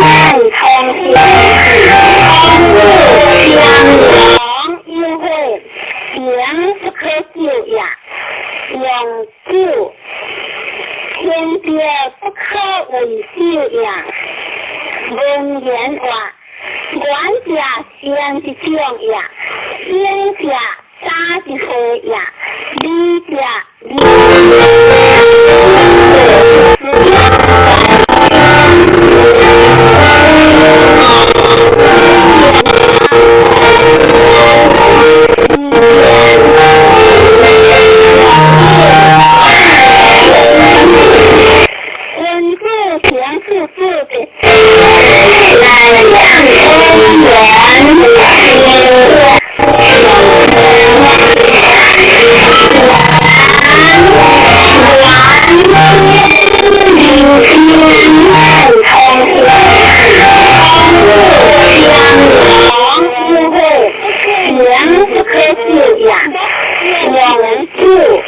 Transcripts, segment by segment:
通天，通武相良有火，行不可久也。用久，天地不可为久也。文言话，愿者先一种也，先者早一岁也，理者理。君子行事自得。行不可久也，用久，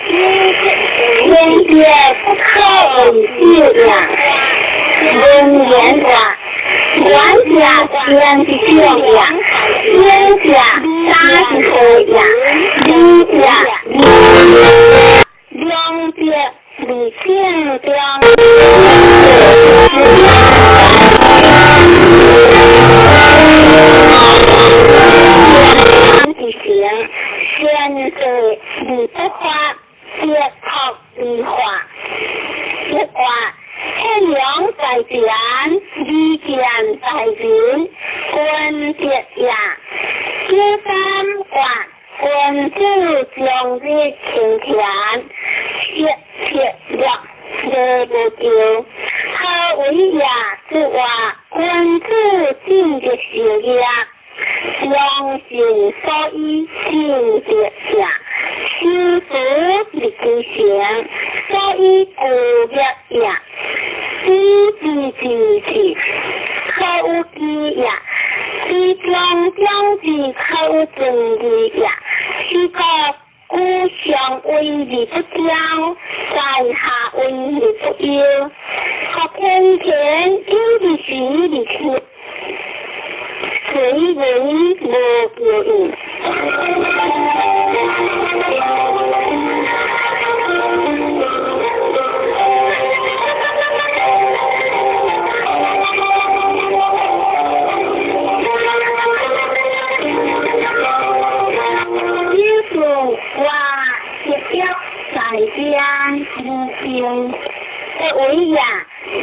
天地不可为久也。文言话，愿者先一种也，先者早一岁也，理者理。两节李庆中。行，先世而不发，结合而化。一话，天良在前，利剑在人，君德也。九三卦，君子终日清甜，切切乐，乐无穷。何为也？是话君子进德修业。良心所以行德也，修福立其行，所以故业也。知之知之，可有知也；知中中之，可有正义也。是故故上为而不骄，在下为而不忧。合天田以日时而去。谁人无求应？有数卦一约在边无穷，不为也，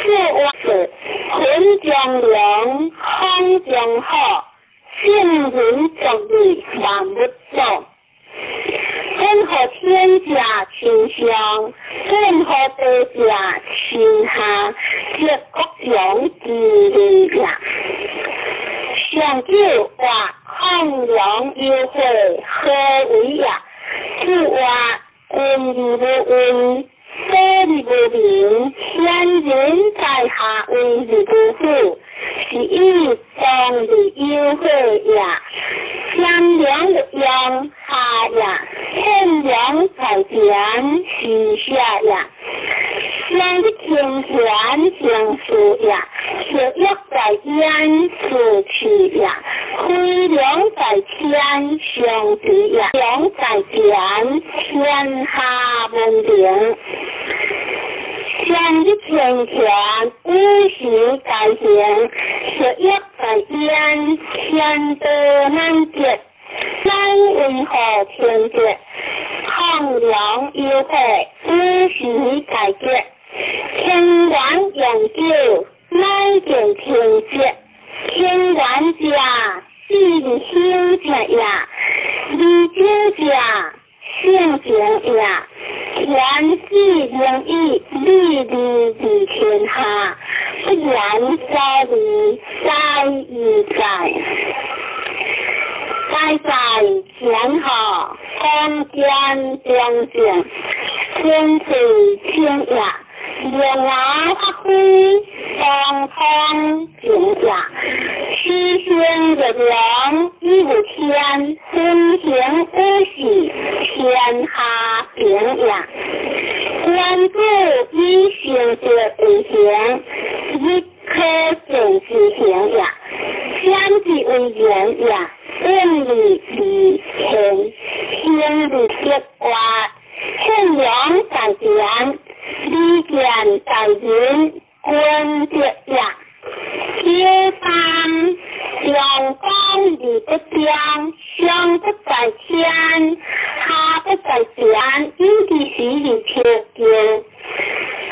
是话是混中良，空中好。圣人作义，万物作。本乎天者亲上，本乎地者亲下，则国强之利也。上九卦，亢阳有会，何为也？是话君而无威，所而无名，先人在下为而无辅，是以当日有会也。天良欲用下也，天良在前是下也。上日天贤行事也，学业在焉是气也。飞龙在天上之也，龙在前天下文明。上日天贤五行在行，学业在焉天道难得，乃为何天德？亢阳有会，五行在结，天元用久，乃见天节。天元者，是修者也；理者者，性情也。天子灵以利利于天下，不言所利，在于在。在在天下，空间中正，天水清也。龙牙发挥，双方平也。虚心月亮以无天，分行五事，天下平也。君子以行德为行，日可见其行。行也，占之為言也，遠離離現，行而得活，獻良在前，禮見在人，君德也。九三，陽光而不將，上不在天，下不在田，有其時而求救。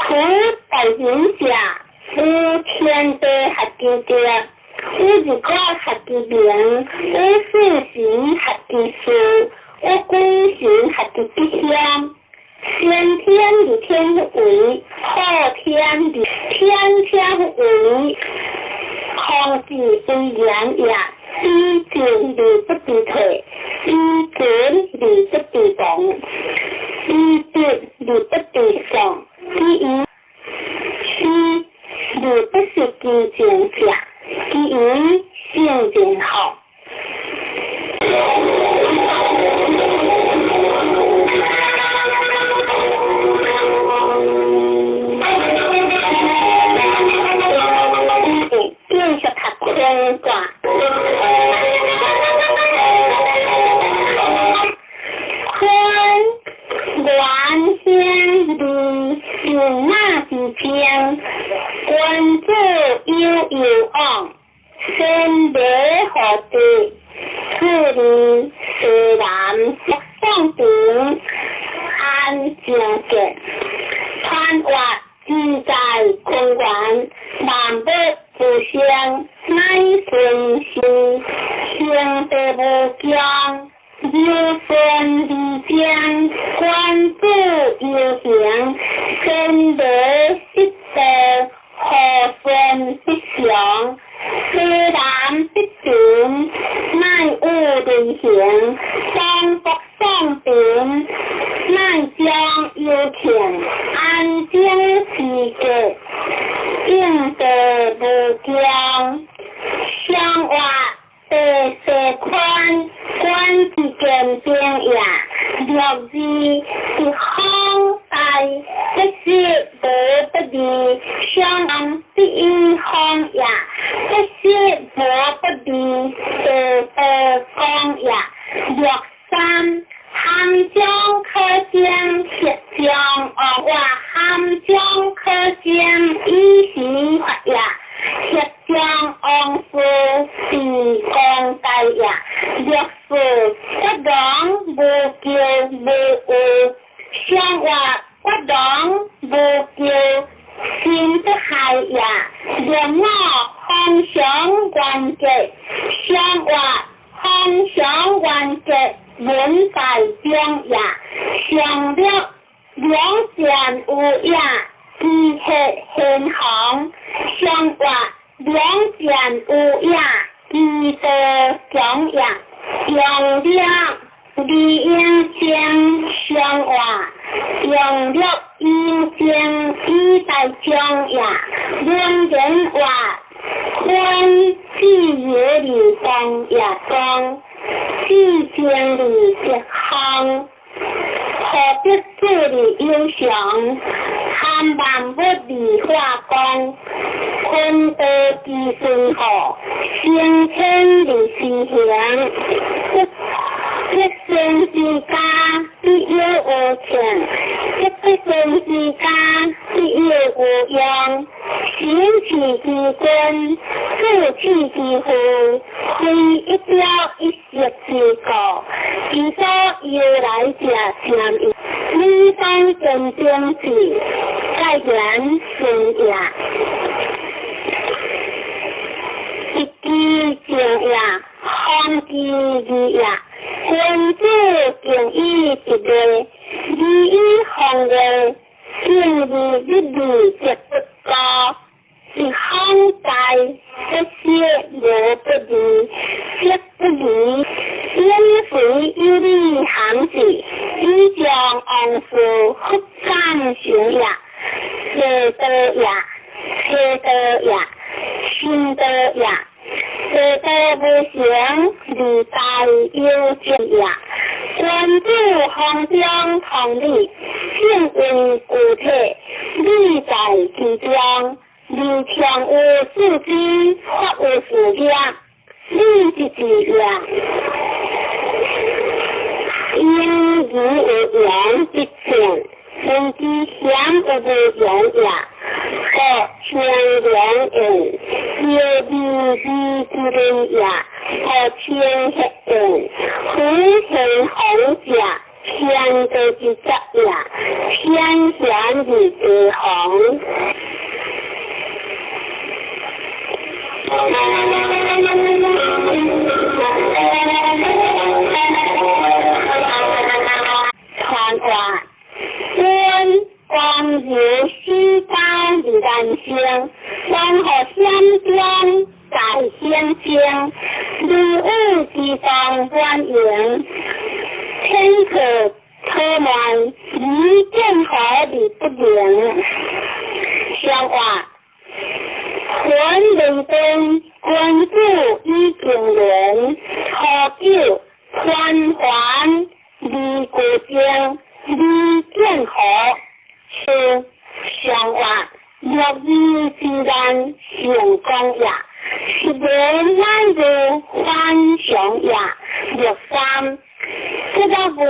苦在人者，有天地合之德，有日月合之明，有四時合之事，有鬼神合之吉祥。先天而天不為，後天而天天為。空之為言也，以進而不知退，以進而不知動，以得而不知喪，以以而不是其情者，其以性情好。繼續讀坤卦。坤，元興利，人馬之爭，君子有攸往，先禮後德，次利西南宋平，安正見，傳話自在坤元，萬物之生，乃順心，行地無窮，柔順而精，君子有行，先禮失道，和順必祥，西南必平，乃有雷行，双福宋平，乃將有慶，安靜時節，應地無窮，相活地勢寬，君之見兵也。六字是方大，不是無不利，相必方也，不是無不利，地道講也。六三，含將可將，協將王活，含將可將，以時發也。協將王事，是公大也。六四，國王無咎無憂，相活國王無咎，心不害也。六五，方常元吉，相活方常元吉，文在中也。上六，兩善有也，知血先行，相活兩善有也，知道強也。用略利應精，相活用略應精，以待將也。文言話，坤自由而公也公，自正而吉方，何必自而有常，含萬物而化光，坤道之順好，先天而施行，一生之家，必有無情；一不生之家，必有無用。行氣之君，志氣之父，非一朝一夕之故。其所由來者甚矣。理當堅定志，蓋言順也。一之正也，方之義也。君子敬以直禮，禮以方禮，敬而日禮則不高。是方大，不是無不利，則不利。因非有理行事，以將王事復感成也。邪道也，邪道也，新道也。邪道無成，利大有正也。君子方中同理，性為具體，理在其中，無二强有四肢，发有事业，理一字也。婴儿有言必见，人之贤有无言也。何清凉言，有义之之人也。何清黑言，胡天红者，天道之则也。天贤而地红。传话，阮光荣四家二难生，万福险中大显精，如雨之当满盈，天可可慢，李建和而不灵。相话。阮明灯君子以敬人，何久宽还李国正，李建和是相话，六义之难成功也，十年乃如反常也。六三，这个无。